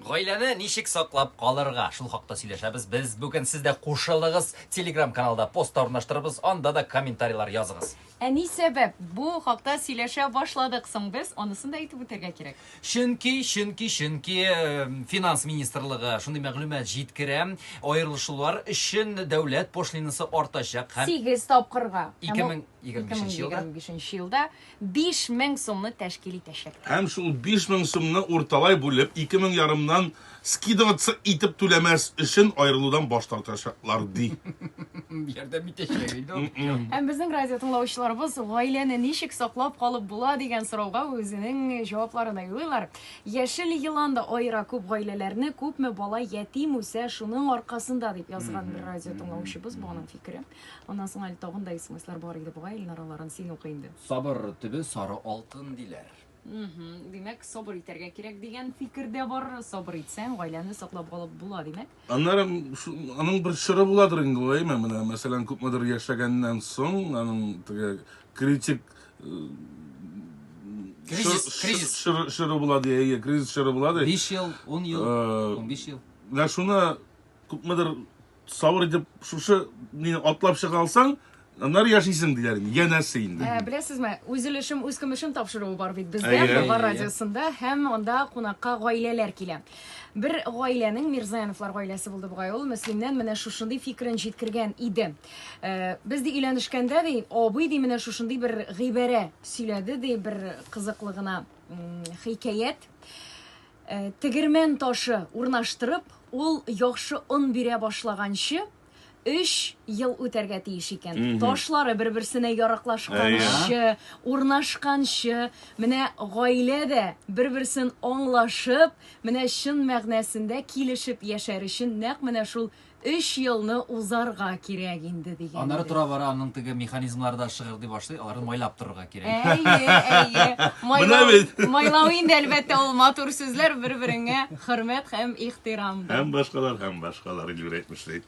Гаиләне ничек саклап калырга? Шул хакта сөйләшәбез без бүген. Сез дә кушылыгыз. Телеграм каналда пост та урнаштырырбыз, анда да комментарийлар языгыз. Ә ни сәбәп бу хакта сөйләшә башладык соң без? Анысын да әйтеп үтәргә кирәк. Чөнки, чөнки, чөнки финанс министрлыгы шундый мәгълүмат җиткерә, аерылышулар өчен дәүләт пошлинасы артачак һәм 8 тапкырга. 2025 елда 2025 елда 5000 сумны тәшкил итәчәк. Һәм шул 5000 сумны урталай бүлеп, 2000 ярымнан скидываться итеп түләмәс өчен аерылудан баш тартачаклар, ди. Ярдәм итәчәк инде ул. Һәм безнең радио тыңлаучыларыбыз гаиләне ничек саклап калып була дигән сорауга үзенең җавапларын да юлыйлар. Яшел елан да аера күп гаиләләрне, күпме бала ятим үсә шуның аркасында, дип язган бер радио тыңлаучыбыз, бу аның фикере. Аннан соң әле тагын да смслар бар иде бугай, Илнар, аларын син укы инде. Сабыр төбе сары алтын, диләр. Димәк, сабыр итәргә кирәк дигән фикер дә бар. Сабыр итсәң, гаиләне саклап калып була, димәк. Аннары аның бер чоры буладыр инде, ул, әйме? Менә, мәсәлән, күпмедер яшәгәннән соң, аның теге критик э, Кризис, кризис. Чоры була ди, әйе, кризис чоры була ди. 5 ел, 10 ел, 15 ел. Менә шуны күпмедер Сабыр итеп шушы мине атлап чыга алсаң, аннары яшисең диләр инде, янәсе инде. Ә, беләсезме, үз өлешем, үз көмешем тапшыруы бар бит бездә, Болгар радиосында, һәм анда кунакка гаиләләр килә. Бер гаиләнең, Мирзаяновлар гаиләсе булды бугай ул, Мөслимнән менә шушындый фикерен җиткергән иде. Э, без ди өйләнешкәндә ди, абый ди менә шушындый бер гыйбарә сөйләде ди, бер кызыклы гына хикәят. Э, тегермән ташы урнаштырып, ул яхшы он бирә башлаганчы, өч ел үтәргә тиеш икән. Ташлары бер-берсенә яраклашканчы, урнашканчы, менә гаилә дә бер-берсен аңлашып, менә чын мәгънәсендә килешеп яшәр өчен нәкъ менә шул Өч елны узарга кирәк инде, дигән Аннары иде. тора-бара аның теге механизмнары да шыгырдый башлый, аларны майлап торырга кирәк. Әйе, әйе. Менә Майлау, бит. майлау инде, әлбәттә, ул матур сүзләр, бер-береңә хөрмәт һәм ихтирам. Һәм башкалар, һәм башкалар, Эльвира әйтмешли.